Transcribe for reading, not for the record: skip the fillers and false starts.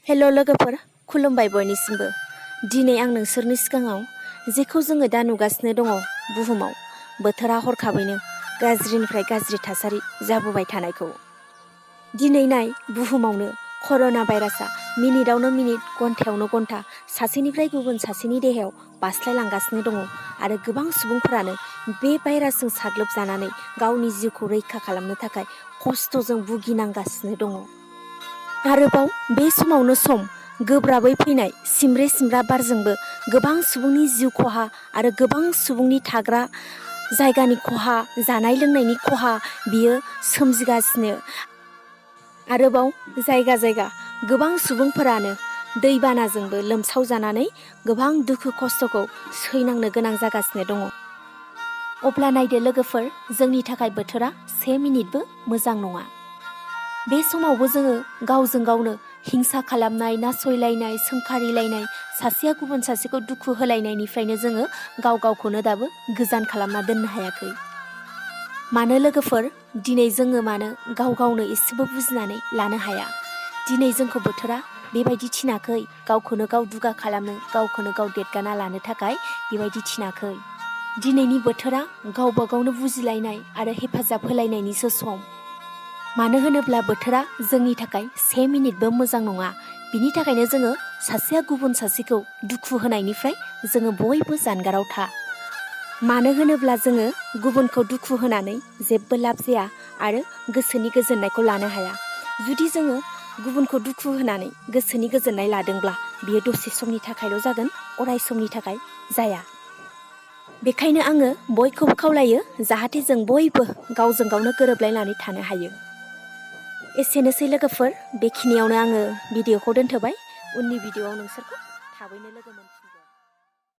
हेल' लोगोफोर, खुलुमबाय बयनिसिमबो। दिनै आं नोंसोरनि सिगाङाव जेखौ जोङो दा नुगासिनो दङ बुहुमाव, बोथोरा हरखाबैनो गाज्रिनिफ्राय गाज्रि थासारि जाबोबाय थानायखौ। दिनै नाय बुहुमावनो कर'ना भाइरासआ मिनिटावनो मिनिट, घन्टायावनो घन्टा सासेनिफ्राय गुबुन सासेनि देहायाव बास्लायलांगासिनो दङ आरो गोबां सुबुंफोरानो बे भाइरासजों साग्लोबजानानै गावनि जिउखौ रैखा खालामनो थाखाय खस्थ'जों भुगिनांगासिनो दङ। आरोबाव बे समावनो सम गोब्राबै फैनाय सिमब्रे सिमब्रा बारजोंबो गोबां सुबुंनि जिउ खहा आरो गोबां सुबुंनि थाग्रा जायगानि खहा, जानाय लोंनायनि खहा बियो सोमजिगासिनो। आरोबाव जायगा जायगा गोबां सुबुंफोरानो दैबानाजोंबो लोमसावजानानै गोबां दुखु खस्थ'खौ सैनांनो गोनां जागासिनो दङ। अब्ला नायदो लोगोफोर, जोंनि थाखाय बोथोरा 1 मिनिटबो मोजां नङा। बे समावबो जोङो गावजों गावनो हिंसा खालामनाय, नासयलायनाय, सोंखारिलायनाय, सासेया गुबुन सासेखौ दुखु होलायनायनिफ्रायनो जोङो गाव गावखौनो दाबो गोजान खालामना दोननो हायाखै। मानो लोगोफोर, दिनै जोङो मानो गाव गावनो एसेबो बुजिनानै लानो हाया? दिनै जोंखौ बोथोरा बेबायदि थिनाखै, गावखौनो गाव दुगा खालामनो, गावखौनो गाव देरगाना लानो थाखाय बेबायदि थिनाखै। दिनैनि बोथोरा गावबा गावनो बुजिलायनाय आरो हेफाजाब होलायनायनिसो सम। मानो होनोब्ला बोथोरा जोंनि थाखाय 1 मिनिटबो मोजां नङा। बिनि थाखायनो जोङो सासेया गुबुन सासेखौ दुखु होनायनिफ्राय जोङो बयबो जानगाराव था। मानो होनोब्ला जोङो गुबुनखौ दुखु होनानै जेबो लाब जाया आरो गोसोनि गोजोननायखौ लानो हाया। जुदि जोङो गुबुनखौ दुखु होनानै गोसोनि गोजोननाय लादोंब्ला बियो दसे समनि थाखायल' जागोन, अराय समनि थाखाय जाया। बेखायनो आङो बयखौबो खावलायो जाहाथे जों बयबो गावजों गावनो गोरोबलायनानै थानो हायो। एसेनोसै लोगोफोर, बेखिनियावनो आङो भिडिअखौ दोनथ'बाय। उननि भिडिअआव नोंसोरखौ थाबैनो लोगो मोनफिनगोन।